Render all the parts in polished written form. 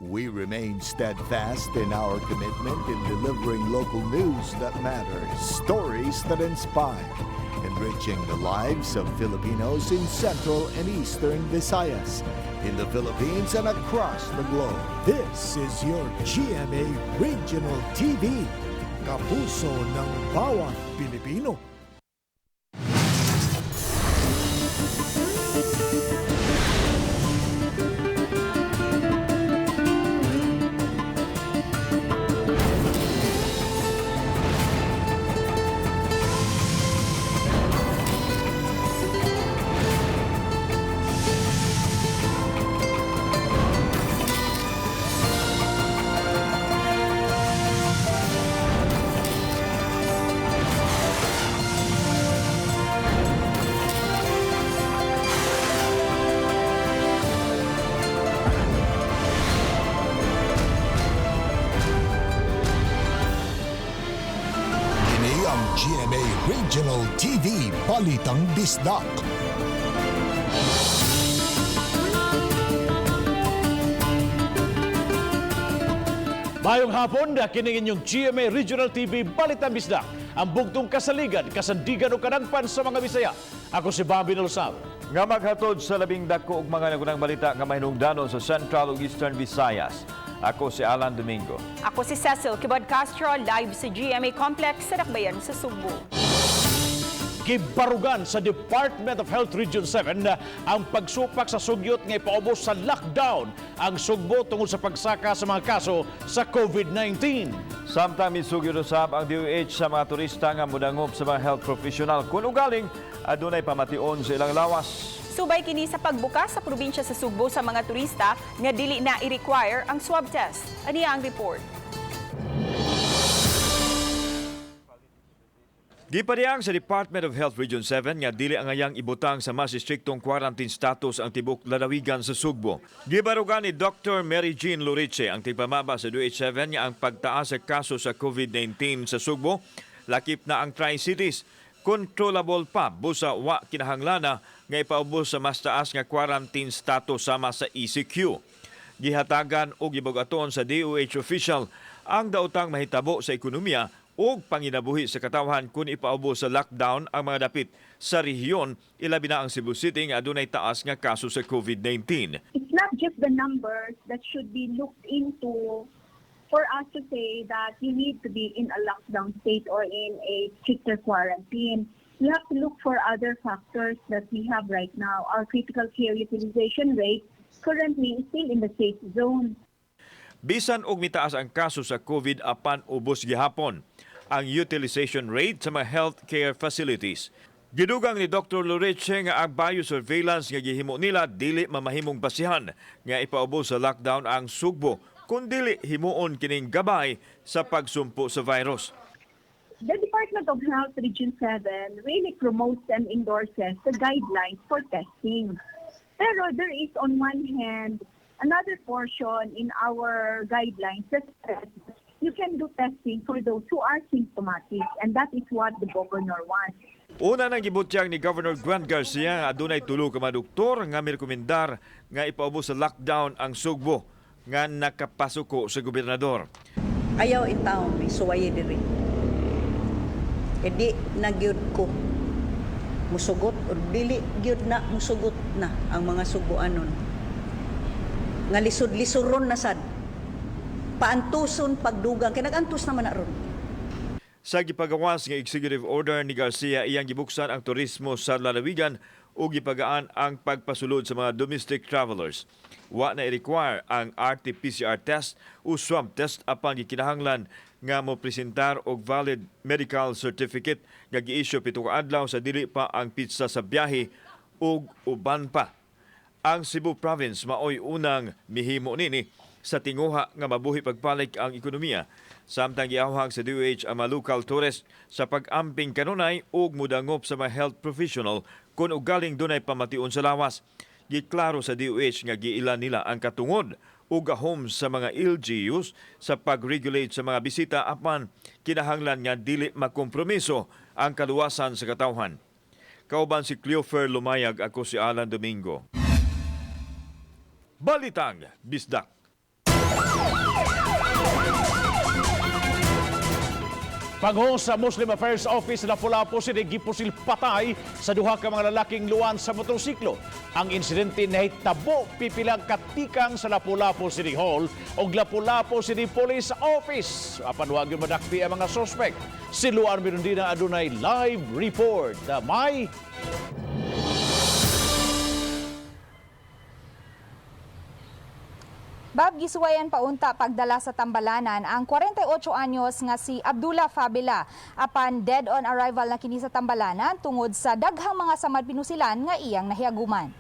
We remain steadfast in our commitment in delivering local news that matters, stories that inspire, enriching the lives of Filipinos in Central and Eastern Visayas, in the Philippines and across the globe. This is your GMA Regional TV, kapuso ng bawat Pilipino. Kini ang GMA Regional TV Balitang Bisdak. Mayong hapon, kining inyong GMA Regional TV Balitang Bisdak. Ang bugtong kasaligan, kasandigan o kanangpan sa mga Bisaya. Ako si Bobby Nalosal. Nga maghatod sa labing dako og mga nagunang balita nga mahinungdanon sa Central ug Eastern Visayas. Ako si Alan Domingo. Ako si Cecil Kibod Castro, live sa GMA Complex sa Dakbayan sa Sugbo. Gibarugan sa Department of Health Region 7 ang pagsupak sa sugyot nga ipaubos sa lockdown ang Sugbo tungod sa pagsaka sa mga kaso sa COVID-19. Samtang misugyot usab ang DOH sa mga turista nga modangop sa mga health professional kun ugaling adunay pamation sa ilang lawas. Subay kini sa pagbukas sa probinsya sa Sugbo sa mga turista nga dili na i-require ang swab test. Aniya ang report. Gipadiyang sa Department of Health Region 7 nga dili angayang ibutang sa mas istriktong quarantine status ang tibok lalawigan sa Sugbo. Gibarugan ni Dr. Mary Jean Loriche ang tigpamaba sa DOH 7 nga ang pagtaas sa kaso sa COVID-19 sa Sugbo lakip na ang Tri-Cities controllable pa busa wa kinahanglana nga ipaubos sa mas taas nga quarantine status sama sa ECQ. Gihatagan og gibug-aton sa DOH official ang daotang mahitabo sa ekonomiya ug panginabuhi sa katawhan kung ipaubos sa lockdown ang mga dapit sa rehiyon, ilabi na ang Cebu City nga adunay taas nga kaso sa COVID-19. It's not just the numbers that should be looked into for us to say that you need to be in a lockdown state or in a stricter quarantine. We have to look for other factors that we have right now. Our critical care utilization rate currently is still in the safe zone. Bisan og mitaas ang kaso sa COVID apan ubos gihapon ang utilization rate sa mga healthcare facilities. Gidugang ni Dr. Loreche nga ang biosurveillance nga gihimo nila dili mamahimong basihan nga ipaubos sa lockdown ang Sugbo kun dili himuon kining gabay sa pagsumpo sa virus. The Department of Health Region 7 really promotes and endorses the guidelines for testing. Pero there is, on one hand, another portion in our guidelines that says you can do testing for those who are symptomatic, and that is what the governor wants. Una nang gibutyag ni Governor Gwen Garcia nga adunay tulo ka mga doktor nga mirekomendar nga ipaubos sa lockdown ang Sugbo nga nakapasuko sa gobernador. Ayaw in town, may suwaye diri. E di na gyud ko musugot or dili gyud na musugot na ang mga suguanon. Nga lisod-lisuron na sad. Paantuson pagdugang kay nagantos naman na ron. Sa gipagawas nga executive order ni Garcia, iyang gibuksan ang turismo sa lalawigan ug gipagaan ang pagpasulod sa mga domestic travelers. Wa na i-require ang RT-PCR test o swab test apan gikinahanglan nga mo presentar og valid medical certificate nga gi-issue 7 ka adlaw sa dili pa ang petsa sa biyahe ug uban pa. Ang Cebu Province maoy unang mihimo nini sa tinguha nga mabuhi pagbalik ang ekonomiya. Samtang giawhag sa DOH ang mga local tourist sa pag-amping kanunay ug mudangop sa mga health professional kung ugaling dunay pamation sa lawas. Giklaro sa DOH nga giila nila ang katungod ug gahom sa mga LGUs sa pag-regulate sa mga bisita apan kinahanglan nga dili makompromiso ang kaluwasan sa katawhan. Kauban si Cleofer Lumayag, ako si Alan Domingo. Balitang Bisdak. Pango sa Muslim Affairs Office Lapu-Lapu City gipusil patay sa duha ka mga lalaking luwan sa motorsiklo. Ang insidente nahitabo pipilang katikang sa Lapu-Lapu City Hall ug Lapu-Lapu City Police Office. Apan wa gyud madakpi ang mga suspect. Si Luan Mirundina adunay live report. May Bob, gisuwayan paunta pagdala sa tambalanan ang 48 anyos nga si Abdullah Fabila. Apan dead on arrival na kini sa tambalanan tungod sa daghang mga samad pinusilan nga iyang nahiaguman.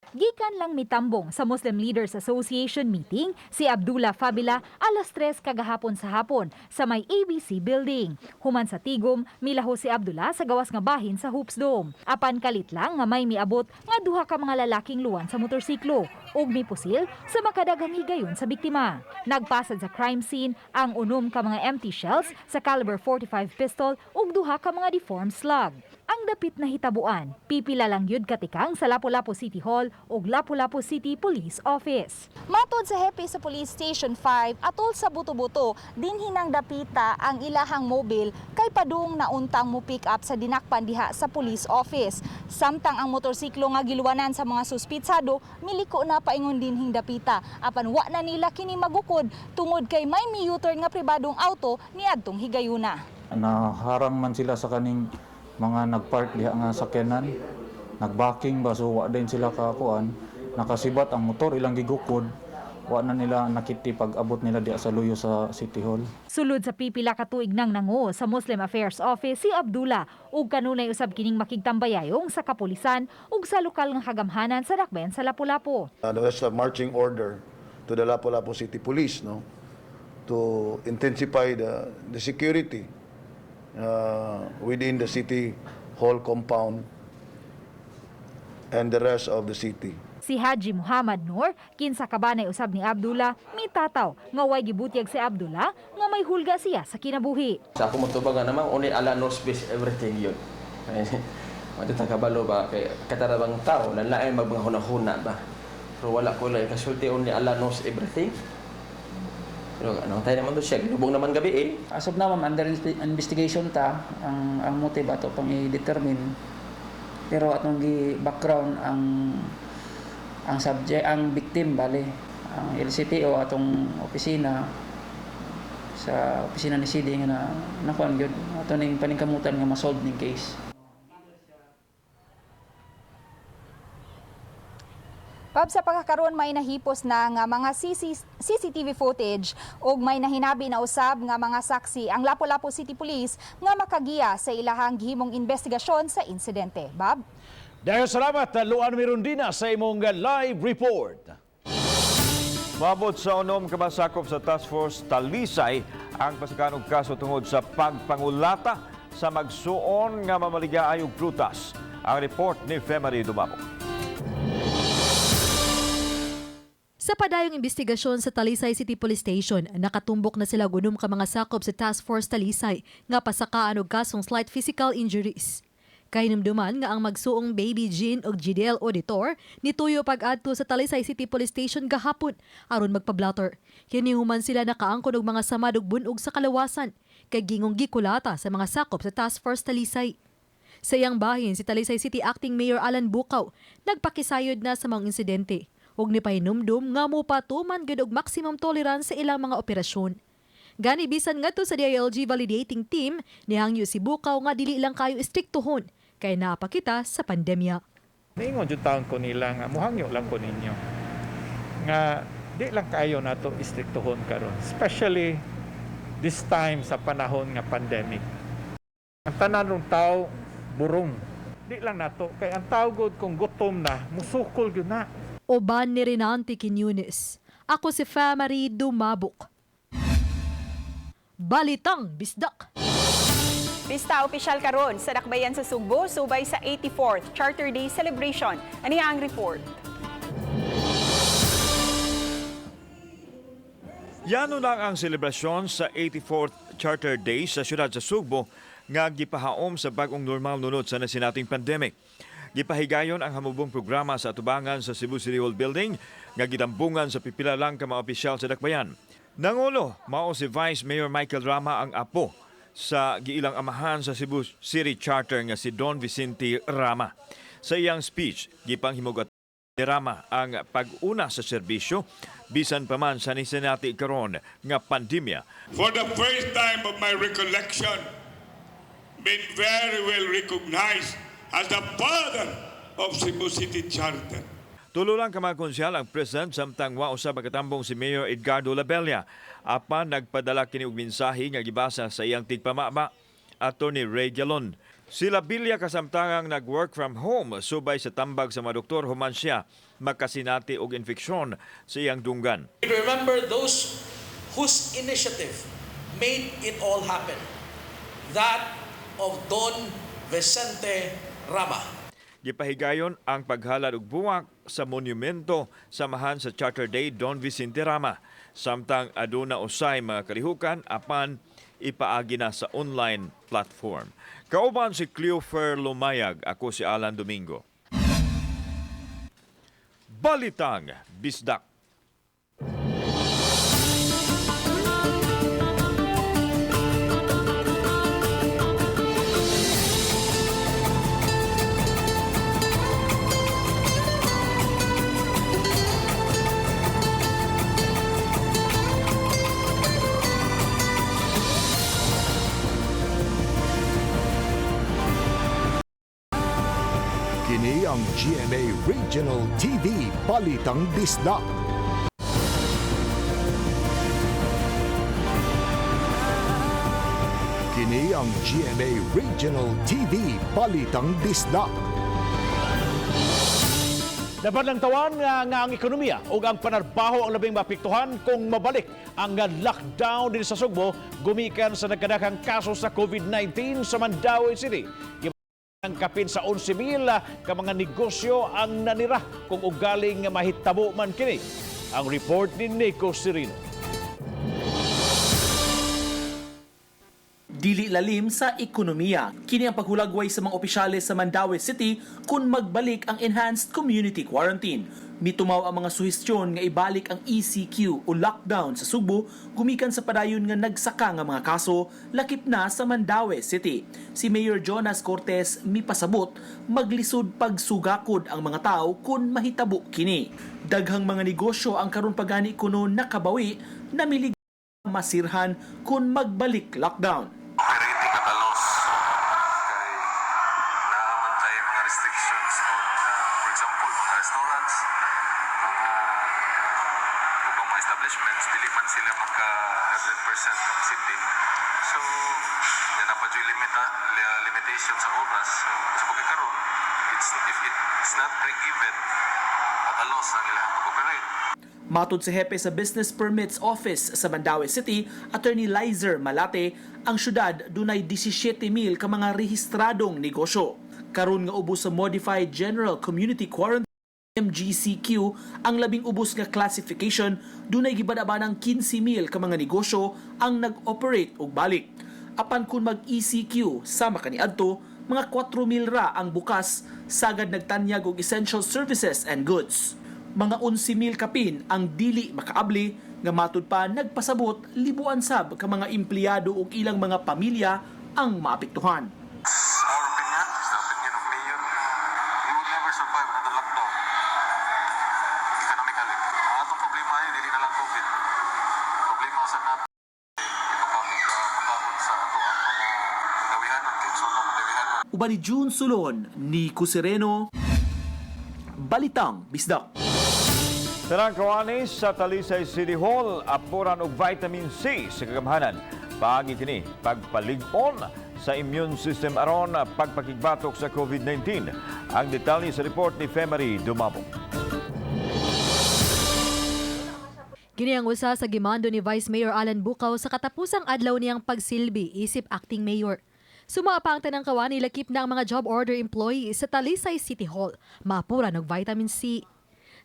Gikan lang mitambong sa Muslim Leaders Association meeting si Abdullah Fabila alas 3 kagahapon sa hapon sa may ABC building. Human sa tigom, milaho si Abdullah sa gawas nga bahin sa Hoops Dome. Apan kalit lang nga may miabot nga duha ka mga lalaking luwan sa motorsiklo ug mipusil sa makadaghang higayon sa biktima. Nagpasad sa crime scene ang 6 ka mga empty shells sa caliber 45 pistol ug duha ka mga deformed slug. Ang dapit na hitabuan, pipila lang yun katikang sa Lapu-Lapu City Hall ug Lapu-Lapu City Police Office. Matod sa hepe sa Police Station 5, atol sa buto-buto, dinhinang dapita ang ilahang mobile kay padung nauntang mo pick up sa dinakpan diha sa police office. Samtang ang motorsiklo nga giluwanan sa mga suspitsado, miliko na paingon dinhing dapita. Apan wa na nila kini magukod tungod kay may mi-U-turn nga pribadong auto niadtong higayuna. Naharang man sila sa kaning mga nagpark diha nga sakyanan, nagbacking ba, so wa din sila kakuan, nakasibat ang motor ilang gigukod, wa na nila nakiti pag abot nila diha sa luyo sa City Hall. Sulod sa pipila ka tuig nang nango sa Muslim Affairs Office si Abdullah ug kanunay usab kining makigtambayayong sa kapulisan ug sa lokal nga kagamhanan sa dakbayan sa Lapu-Lapu. That's a marching order to the Lapu-Lapu City Police, no, to intensify the security within the City Hall compound and the rest of the city. Si Haji Muhammad Nur, kinsa kabanay usab ni Abdullah, mitataw nga way gibutyag si Abdullah nga may hulga siya sa kinabuhi. Sa ako motubag nga naman, only Allah knows best everything yun. Mati ta kabalo ba kay katarabang tao lalain magbang huna-huna ba. Pero wala ko lang kasulti, only Allah knows everything. Pero ano tayo naman to siya, lubong naman gabi eh. As of now, ma'am, under investigation ta ang motive ato pang i-determine. Pero atong gi background ang subject, ang victim bale, ang LCPO atong opisina sa opisina ni CD nga na nakuan gyud ato ning paningkamutan nga ma-solve ning case. Pab, sa pagkakaroon may nahipos na nga mga CCTV footage ug may nahinabi na usab nga mga saksi ang Lapu-Lapu City Police nga makagiya sa ilahang gihimong investigasyon sa insidente. Bob? Dahil salamat, Luan Mirundina, sa imong live report. Maabot sa 6 ka masakop sa Task Force Talisay ang pasakan og kaso tungod sa pagpangulata sa magsuon nga mamaligaay og prutas. Ang report ni Femary Dumamo. Sa padayong investigasyon sa Talisay City Police Station, nakatumbok na sila 6 ka mga sakop sa Task Force Talisay nga pasakaan og kasong slight physical injuries. Kahinumduman nga ang magsuong Baby Jean og GDL Auditor nituyo pag-adto sa Talisay City Police Station gahapon aron magpablatter. Kini human sila nakaangkon og mga samad og bunog sa kalawasan kay gingong gikulata sa mga sakop sa Task Force Talisay. Sa iyang bahin, si Talisay City Acting Mayor Alan Bukaw nagpakisayod na sa mga insidente ug nipahinumdum nga mopatuman gyud og maximum tolerance sa ilang mga operasyon. Gani bisan ngadto sa DILG validating team, nihangyo si Bukaw nga dili lang kayo istriktohon kay napakita sa pandemya. Niingon jud taon ko nila nga muhangyo lang ko ninyo nga di lang kayo nato istriktohon karon, especially this time sa panahon nga pandemic. Ang tanan rong tao burong. Di lang nato kay ang tao gud kung gutom na musukol gyud na. Uban ni Renante Quiñones. Ako si Famary Dumabok. Balitang Bisdak. Pista opisyal karon sa dakbayan sa Sugbo subay sa 84th Charter Day celebration. Ani ang report. Yano lang ang selebrasyon sa 84th Charter Day sa siyudad sa Sugbo nga gipahaom sa bagong normal nunod sa nasinating pandemic. Gipahigayon ang hamubong programa sa atubangan sa Cebu City Hall Building nga gidambungan sa pipila lang ka mga opisyal sa dakbayan. Nangulo, mao si Vice Mayor Michael Rama, ang apo sa giilang amahan sa Cebu City Charter nga si Don Vicente Rama. Sa iyang speech, gipanghimugat ni Rama ang pag-una sa serbisyo bisan pa man sa nisinati karon nga pandemya. For the first time of my recollection, been very well recognized as the father of Cebu City Charter. Tulo lang ka mga konsehal ang present samtang wa usab makatambong si Mayor Edgardo Labella. Apan nagpadala kini og mensahe nga gibasa sa iyang tigpamama, Attorney Ray Galon. Si Labilla kasamtangang nag-work from home subay sa tambag sa mga doktor human siya makasinati og infeksyon sa iyang dunggan. Remember those whose initiative made it all happen. That of Don Vicente Rama. Gipahigayon ang paghalad og buwak sa monumento samahan sa Charter Day Don Vicente Rama. Samtang aduna usay mga kalihukan apan ipaagi na sa online platform. Kauban si Cleofer Lumayag, ako si Alan Domingo. Balitang Bisdak. Kini ang GMA Regional TV Balitang Bisdak. Kini ang GMA Regional TV Balitang Bisdak. Dapat lang tawan nga ang ekonomiya ug ang panarbaho ang labing maapektuhan kung mabalik ang lockdown din sa Sugbo gumikan sa nagkadaghang kaso sa COVID-19 sa Mandaue City. Ang kapin sa 11,000 ka mga negosyo ang nanira kung ugaling nga mahitabo man kini. Ang report ni Nico Serino. Dili lalim sa ekonomiya. Kini ang paghulagway sa mga opisyales sa Mandaue City kung magbalik ang Enhanced Community Quarantine. Mitumaw ang mga suhestyon nga ibalik ang ECQ o lockdown sa Sugbo gumikan sa padayon nga nagsaka nga mga kaso lakip na sa Mandaue City. Si Mayor Jonas Cortez mipasabot maglisod pagsugakod ang mga tao kung mahitabo kini. Daghang mga negosyo ang karon pagani kuno nakabawi namilig masirhan kung magbalik lockdown. Operating at a loss kay naaman tayo mga restrictions on for example, mga restaurants, mga ubang mga establishments, dili man sila maka 100% capacity. So yan na pa dyo'y limitation sa oras. So pagkakaroon, it's if it's not break even, at a loss ang ilang pag-operate. Matod sa hepe sa Business Permits Office sa Mandaue City, Attorney Lizer Malate, ang syudad dunay 17,000 ka mga rehistradong negosyo. Karon nga ubos sa Modified General Community Quarantine MGCQ, ang labing ubos nga classification, dunay gibadabanang 15,000 ka mga negosyo ang nag-operate og balik. Apan kung mag-ECQ sama kaniadto, mga 4,000 ra ang bukas sagad nagtanyag og essential services and goods. Mga 11,000 kapin ang dili makaabli nga matud pa nagpasabot libuan sab ka mga empleyado ug ilang mga pamilya ang maapektuhan. Our opinion is the opinion of Mayor. We would never survive another lockdown economically. Ang atong problema ay dili na lang COVID. Problema sa nato ipapamikaon sa ato ang mga mandawihanon kay so na mandawihanon. Uban ni June Sulon, Nico Sereno, Balitang Bisdak. Tanang kawani sa Talisay City Hall, apuran og vitamin C sa kagamhanan. Paagi kini pagpalig-on sa immune system aron pagpakigbatok sa COVID-19. Ang detalye sa report ni Femery Dumabong. Kini ang usa sa gimando ni Vice Mayor Alan Bukaw sa katapusang adlaw niyang pagsilbi isip acting mayor. Sumaa pa ang tanang kawani lakip na ang mga job order employees sa Talisay City Hall, maapura og vitamin C.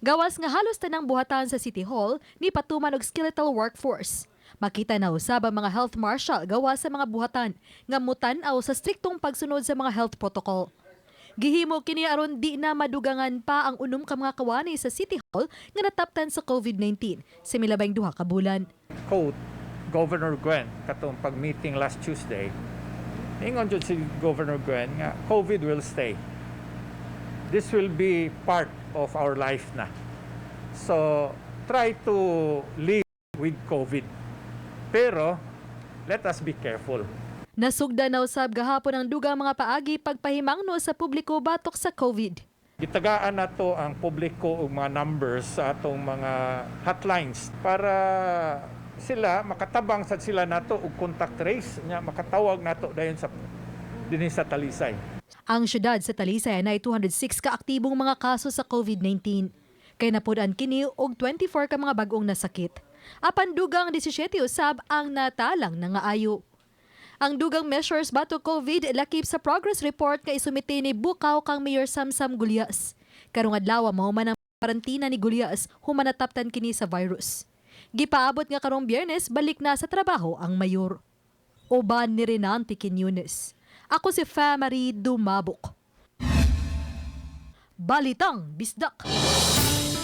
Gawas nga halos tanang buhatan sa City Hall ni patuman og skeletal workforce. Makita na usab ang mga health marshal gawas sa mga buhatan nga mutan-aw sa striktong pagsunod sa mga health protocol. Gihimo kini aron di na madugangan pa ang 6 ka mga kawani sa City Hall nga nataptan sa COVID-19 sa milabing 2 ka bulan. Quote Governor Gwen katong pag-meeting last Tuesday. Ingon jud si Governor Gwen nga COVID will stay. This will be part of our life na. So try to live with COVID. Pero let us be careful. Nasugdan na usab gahapon ang dugang mga paagi pagpahimangno sa publiko batok sa COVID. Gitagaan nato ang publiko og mga numbers sa atong mga hotlines para sila makatabang sad sila nato og contact trace nya makatawag nato dayon sa dinhi sa Talisay. Ang syudad sa Talisay ay 206 ka aktibong mga kaso sa COVID-19. Kay napud-an kini og 24 ka mga bag-ong nasakit. Apan dugang 17 usab ang natalang nangaayo. Ang dugang measures batok COVID lakip sa progress report nga isumite ni Bukaw kang Mayor Samsam Gullas. Karong adlaw mahuman ang karantina ni Gullas human nataptan kini sa virus. Gipaabot nga karong Biyernes balik na sa trabaho ang mayor. Uban ni Renante Quiñones. Ako si Famary Dumabok. Balitang Bisdak.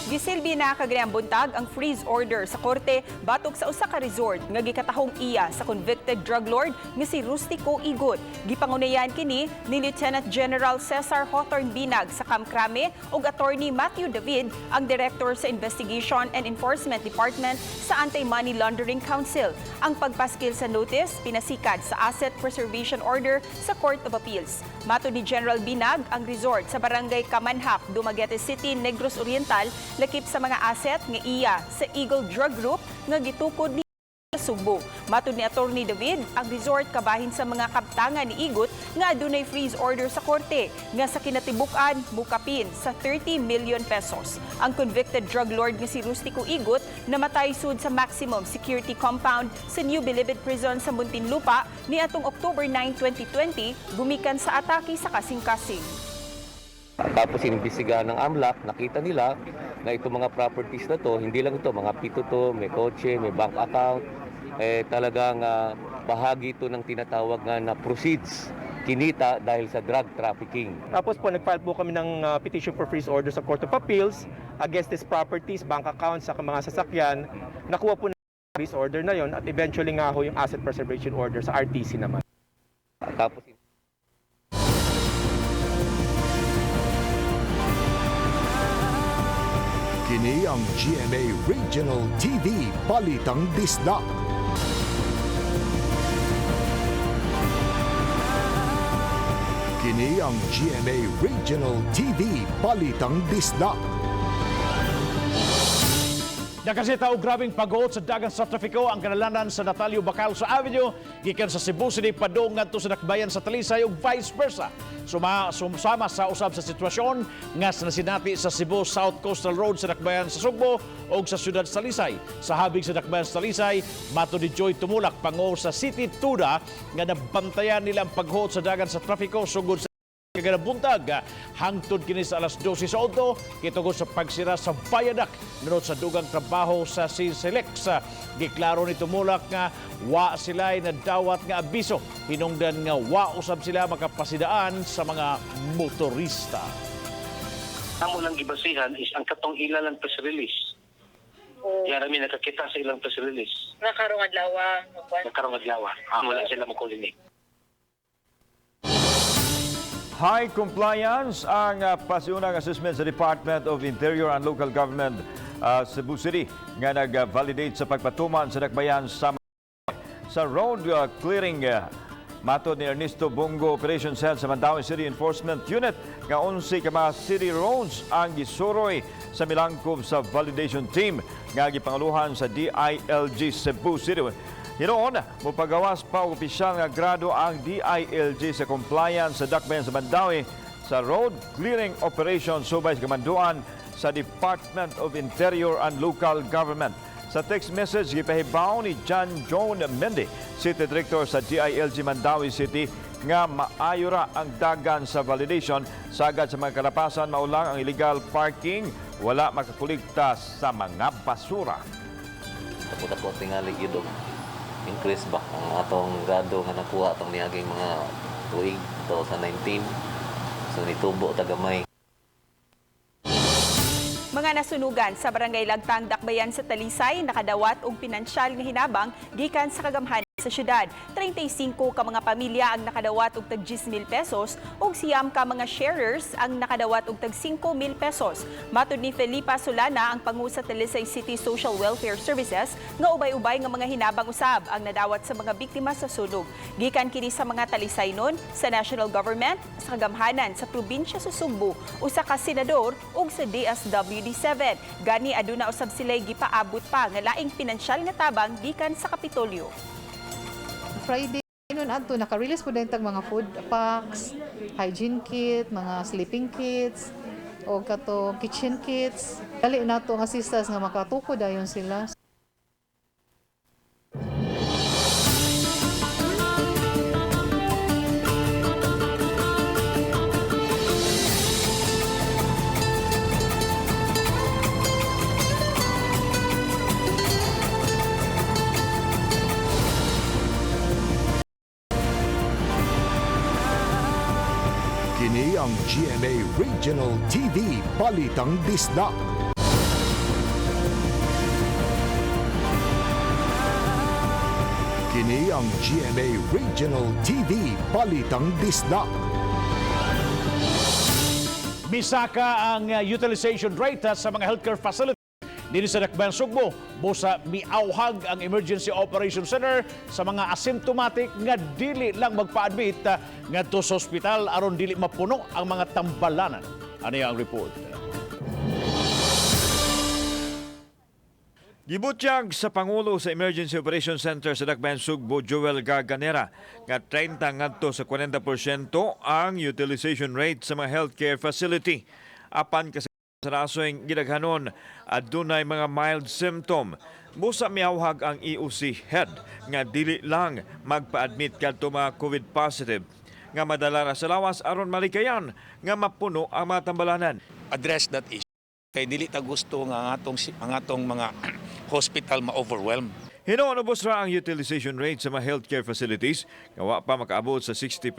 Gisilbi na kaganihang buntag ang freeze order sa korte batok sa usa ka resort nga gikatahong iya sa convicted drug lord nga si Rustico Igot. Gipangunayan kini ni Lieutenant General Cesar Hawthorne Binag sa Camp Crame ug Attorney Matthew David, ang director sa Investigation and Enforcement Department sa Anti-Money Laundering Council. Ang pagpaskil sa notice pinasikat sa Asset Preservation Order sa Court of Appeals. Matod ni General Binag, ang resort sa Barangay Kamanhap, Dumaguete City, Negros Oriental, lakip sa mga asset nga iya sa Eagle Drug Group nga gitukod ni Sugbo. Matod ni Attorney David, ang resort kabahin sa mga kaptangan ni Igot nga adunay freeze order sa korte nga sa kinatibuk-an mukapin sa 30 million pesos. Ang convicted drug lord nga si Rustico Igot namatay sud sa maximum security compound sa New Bilibid Prison sa Muntinlupa niadtong October 9, 2020 gumikan sa atake sa kasing-kasing. Tapos inimbestigahan ng AMLAC, nakita nila na itong mga properties na to, hindi lang ito, mga pito to, may kotse, may bank account, eh, talagang bahagi ito ng tinatawag nga na proceeds kinita dahil sa drug trafficking. Tapos po, nag-file po kami ng petition for freeze order sa Court of Appeals against these properties, bank accounts, saka mga sasakyan. Nakuha po na freeze order na yon at eventually nga ho yung asset preservation order sa RTC naman. Tapos Kini ang GMA Regional TV Balitang Bisdak. Kini ang GMA Regional TV Balitang Bisdak. Nakasita og grabeng pag-uot sa dagan sa trafiko ang kanalanan sa Natalio Bacalso Avenue gikan sa Cebu City padung ngadto sa Dakbayan sa Talisay ug vice versa. Sumama sa usab sa sitwasyon nga nasinati sa Cebu South Coastal Road sa Dakbayan sa Sugbo ug sa siyudad sa Talisay. Sa habig sa Dakbayan sa Talisay, matod ni Joy Tumulak pango sa City Tuda nga nabantayan nila ang paghuot sa dagan sa trafiko sugod sa kaganang buntag hangtod kini sa alas 12 sa udto kitugod sa pagsira sa viaduct nunot sa dugang trabaho sa CISELEX. Giklaro ni Tumulak nga wa sila'y nadawat nga abiso hinungdan nga wa usab sila makapasidaan sa mga motorista. Amo lang gibasihan is ang katong ila lang press release. Oh. Yara mi nakakita sa ilang press release. Nakarong adlaw. Nakarong adlaw. Wala sila makulinig. High compliance ang pasiunang assessment sa Department of Interior and Local Government Cebu City nga nag-validate sa pagpatuman sa dakbayan sa road clearing. Matod ni Ernesto Bongo, Operations Head sa Mandaue City Enforcement Unit, nga 11 ka mga city roads ang gisuroy sa milangkob sa validation team nga gipanguluhan sa DILG Cebu City. Hinuon, mopagawas pa og opisyal nga grado ang DILG sa compliance sa dakbayan sa Mandaue sa road clearing operation subay sa kamanduan sa Department of Interior and Local Government. Sa text message, gipahibaw ni John John Mendy, City Director sa DILG Mandaue City, nga maayo ra ang dagan sa validation sagad sa mga kalapasan maulang ang illegal parking, wala makakulikta sa mga basura. Dako tingali gyud og increase ba ang atong grado nga nakuha atong niaging mga tuig 2019. So nitubo ta gamay. Mga nasunugan sa Barangay Lagtang, Dakbayan sa Talisay nakadawat og pinansyal nga hinabang gikan sa kagamhanan sa syudad. 35 ka mga pamilya ang nakadawat og tag 10,000 pesos ug 9 ka mga sharers ang nakadawat og tag 5,000 pesos. Matud ni Felipa Solana, ang pangu sa Talisay City Social Welfare Services, nga ubay-ubay nga mga hinabang usab ang nadawat sa mga biktima sa sunog. Gikan kini sa mga Talisaynon, sa national government, sa kagamhanan sa probinsya sa Sugbo, usa ka senador ug sa DSWD 7. Gani aduna usab sila'y gipaabot pa nga laing pinansyal nga tabang gikan sa Kapitolyo. Friday nun adto naka-release po din tag mga food packs, hygiene kit, mga sleeping kits, o kato kitchen kits. Dali nato ang assistance nga makatuko dayon sila. Kini ang GMA Regional TV Balitang Bisdak. Kini ang GMA Regional TV Balitang Bisdak. Misaka ang utilization rate sa mga healthcare facility diri sa Dakbayan Sugbo. Busa miauhag ang Emergency Operation Center sa mga asymptomatic nga dili lang magpa-admit ngadto sa ospital aron dili mapuno ang mga tambalanan. Ano ang report? Gibutyag sa Pangulo sa Emergency Operations Center sa Dakbayan Sugbo, Joel Garganera, nga 30 ngadto sa 40% ang utilization rate sa mga healthcare facility. Apan kasi sa rasoy gidaghanon adunay mga mild symptom. Busa miawhag ang EOC head nga dili lang magpa-admit kadto mga COVID positive nga madala ra sa lawas aron malikayan nga mapuno ang mga tambalanan. Address that issue. Kay dili ta gusto nga ang atong mga hospital ma-overwhelm. Hinuon ubos ra ang utilization rate sa mga healthcare facilities nga wa pa makaabot sa 60%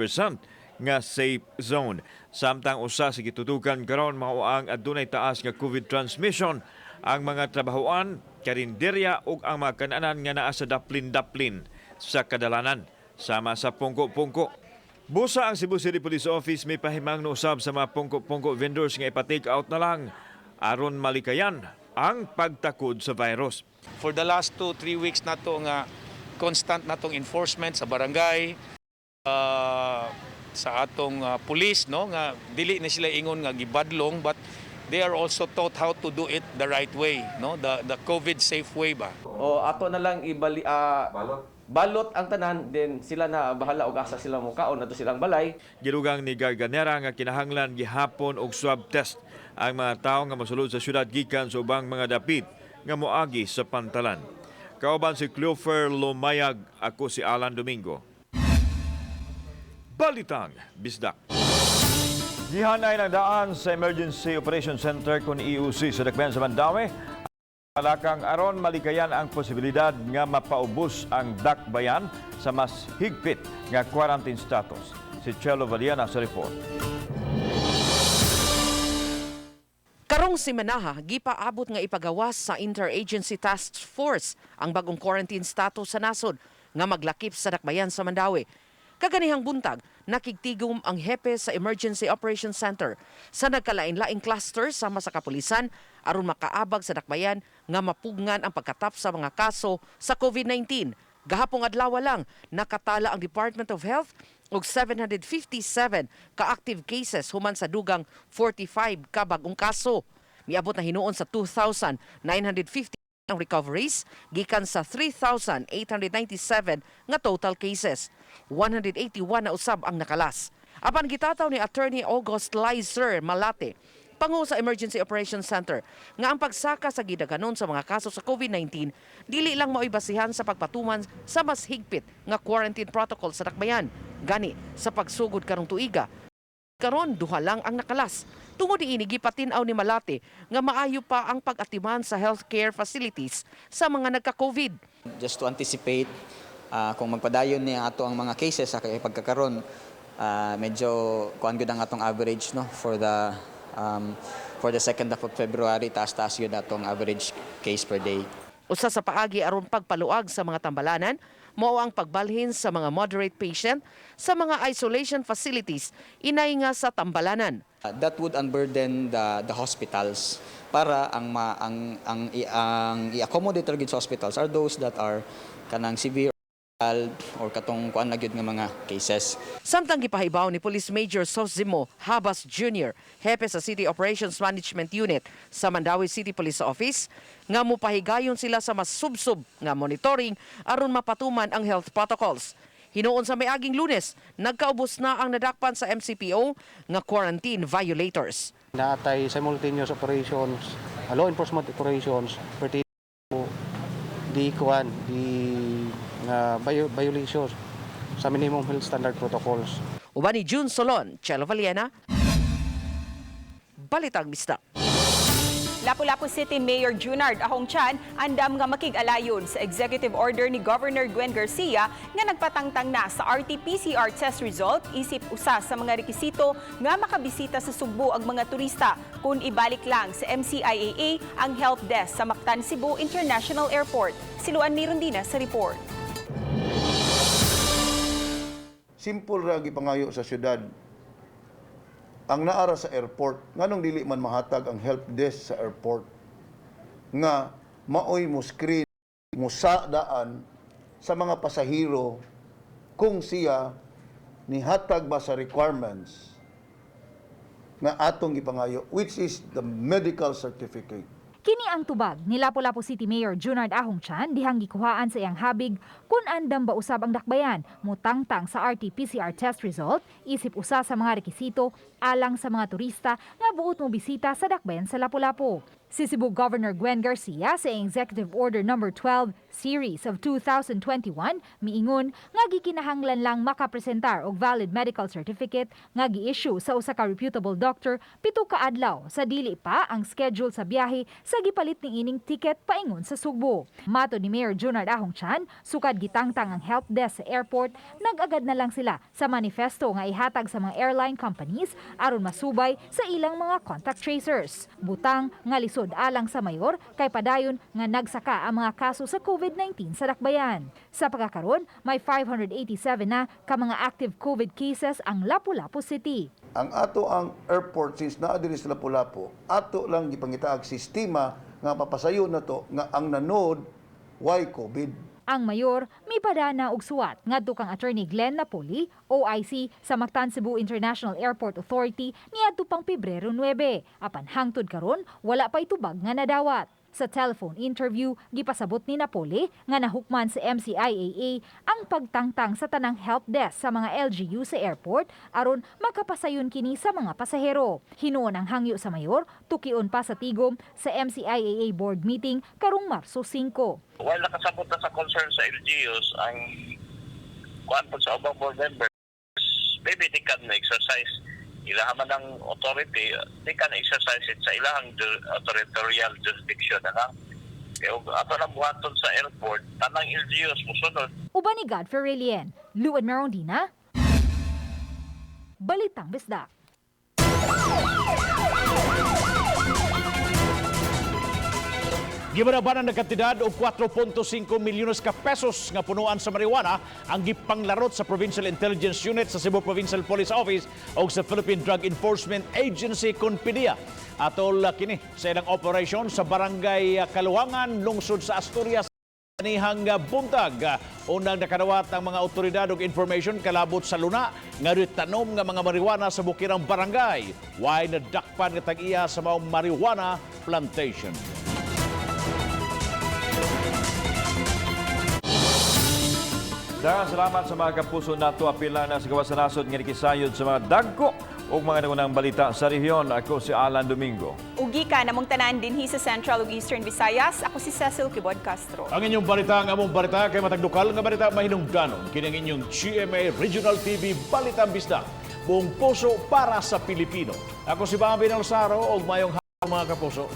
nga safe zone. Samtang usa sa gitutukan karon mao ang adunay taas nga COVID transmission ang mga trabahoan, karinderya ug ang mga kananan nga naa sa daplin-daplin sa kadalanan sama sa pungko-pungko. Busa ang Cebu City Police Office may pahimang usab sa mga pungko-pungko vendors nga ipa-take out na lang aron malikayan ang pagtakod sa virus. For the last 2-3 weeks nato nga constant natong enforcement sa barangay, sa atong police, no, nga dili na sila ingon nga gibadlong, but they are also taught how to do it the right way, no, the COVID safe way ba. O ato na lang ibali balot ang tanan, then sila na bahala og asa sila mo kaon nato silang balay. Gidugang ni Garganera nga kinahanglan gihapon og swab test ang mga tawo nga mosulod sa syudad gikan sa ubang mga dapit nga moagi sa pantalan. Kauban si Cleofer Lumayag, ako si Alan Domingo. Balitang Bisdak. Gihanay ng daan sa Emergency Operation Center kun EOC sa Dakbayan sa Mandaue. Alakang aron malikayan ang posibilidad nga mapaubos ang dakbayan sa mas higpit nga quarantine status. Si Chelo Valiana sa report. Karong semanaha, gipaabot nga ipagawas sa Interagency Task Force ang bagong quarantine status sa nasod nga maglakip sa dakbayan sa Mandaue. Kaganihang buntag, nakigtigom ang hepe sa Emergency Operations Center sa nagkalain-laing cluster sama sa kapulisan aron makaabag sa dakbayan nga mapugngan ang pagkatap sa mga kaso sa COVID-19. Gahapong adlaw lang nakatala ang Department of Health og 757 ka active cases human sa dugang 45 ka bagong kaso. Miabot na hinuon sa 2,950 ang recoveries gikan sa 3,897 nga total cases. 181 na usab ang nakalas. Apan gitataw ni Attorney August Lizer Malate, pangu sa Emergency Operations Center, nga ang pagsaka sa gidaghanon sa mga kaso sa COVID-19 dili lang mao'y basihan sa pagpatuman sa mas higpit nga quarantine protocol sa dakbayan. Gani sa pagsugod karong tuiga, karon duha lang ang nakalas. Tungod niini gipatin-aw ni Malate nga maayo pa ang pag-atiman sa healthcare facilities sa mga nagka-COVID. Just to anticipate kung magpadayon ni ato ang mga cases sa pagkakaron, Medyo kuan gud ang atong average, no, for the second half of February, taas-taas yun atong average case per day. Usa sa paagi aron pagpaluag sa mga tambalanan mao ang pagbalhin sa mga moderate patient sa mga isolation facilities inay nga sa tambalanan. That would unburden the hospitals para ang ma, ang i- ang i-accommodate ra gyud sa hospitals are those that are kanang severe or katong kuan na gyud nga mga cases. Samtang gipahibaw ni Police Major Sosimo Habas Jr., hepe sa City Operations Management Unit sa Mandaue City Police Office, nga mopahigayon sila sa mas subsob nga monitoring aron mapatuman ang health protocols. Hinuon sa miaging Lunes, nagkaubos na ang nadakpan sa MCPO nga quarantine violators. Naa tay simultaneous operations, law enforcement operations pertaining to the kuan, the violations sa minimum health standard protocols. Uban ni June Solon, Chelo Valiena, Balitang Bisdak. Lapu-Lapu City Mayor Junard Ahong Chan andam nga makig-alayon sa executive order ni Governor Gwen Garcia nga nagpatangtang na sa RT-PCR test result isip usa sa mga rekisito nga makabisita sa Sugbo ang mga turista kung ibalik lang sa MCIAA ang help desk sa Mactan Cebu International Airport. Si Luan Mirondina sa report. Simple ra gipangayo sa syudad. Ang naa ra sa airport, nganong dili man mahatag ang help desk sa airport nga maoy mo screen mo sa daan sa mga pasahero kung siya nihatag ba sa requirements nga atong gipangayo, which is the medical certificate. Kini ang tubag ni Lapu-Lapu City Mayor Junard Ahong Chan dihang gikuhaan sa iyang habig kung andam ba usab ang dakbayan mutangtang sa RT-PCR test result isip usa sa mga rekisito alang sa mga turista nga buot mo bisita sa dakbayan sa Lapu-Lapu. Si Cebu Governor Gwen Garcia sa Executive Order Number 12 Series of 2021 miingon nga gikinahanglan lang makapresentar og valid medical certificate nga gi-issue sa usa ka reputable doctor 7 ka adlaw sa dili pa ang schedule sa biyahe sa gipalit ni ining ticket paingon sa Sugbo. Matod ni Mayor Junard Ahong Chan, sukad gitangtang ang help desk sa airport, nag-agad na lang sila sa manifesto nga ihatag sa mga airline companies aron masubay sa ilang mga contact tracers. Butang nga lisod alang sa mayor kay padayon nga nagsaka ang mga kaso sa COVID-19 sa dakbayan. Sa pagkakaron, may 587 na ka mga active COVID cases ang Lapu-Lapu City. Ang ato ang airport, since naa diri sa Lapu-Lapu, ato lang gipangitaag sistema nga papasayon na to nga ang nanod way COVID. Ang mayor mipadana og suwat ngadto kang Attorney Glenn Napoli, OIC sa Mactan Cebu International Airport Authority niadto pang Pebrero 9. Apan hangtod karon wala pa'y tubag nga nadawat. Sa telephone interview, gipasabot ni Napoli nga nahukman sa MCIAA ang pagtangtang sa tanang help desk sa mga LGU sa airport aron makapasayon kini sa mga pasahero. Hinuon ang hangyo sa mayor, tukion pa sa tigom sa MCIAA board meeting karong Marso 5. While nakasabot na sa concern sa LGUs, ang kuan po sa ubang board members, maybe they can exercise ilaha man ang authority, they can exercise it sa ilahang territorial jurisdiction na lang. Kaya ug ato nang buhaton sa airport, tanang LGUs musunod. Uban ni Godfrey Relien, Luan Merondina, Balitang Bisdak. Gibanabanan ng kantidad og 4.5 milyones ka pesos nga punuan sa marijuana ang gipanglarot sa Provincial Intelligence Unit sa Cebu Provincial Police Office o sa Philippine Drug Enforcement Agency kon PDEA. Atol kini sa ilang operation sa Barangay Kaluwangan, lungsod sa Asturias kanihang buntag. Unang nakadawat ang mga otoridad og information kalabot sa luna nga dunay tanom nga mga marijuana sa bukirang barangay. Way nadakpan nga tag-iya sa maong marijuana plantation. Daghang salamat sa mga kapuso nato, apila na sa gawas sa nasod nga nikisayod sa mga dagko ug mga nangunang balita sa rehiyon. Ako si Alan Domingo. Ug gikan namong tanan dinhi sa Central ug Eastern Visayas, ako si Cecil Quibod Castro. Ang inyong balita, ang among balita, kay matag lokal nga balita mahinungdanon. Kini ang inyong GMA Regional TV Balitang Bisdak. Buong puso para sa Pilipino. Ako si Bambi Nalsaro og mayong hapon, mga kapuso.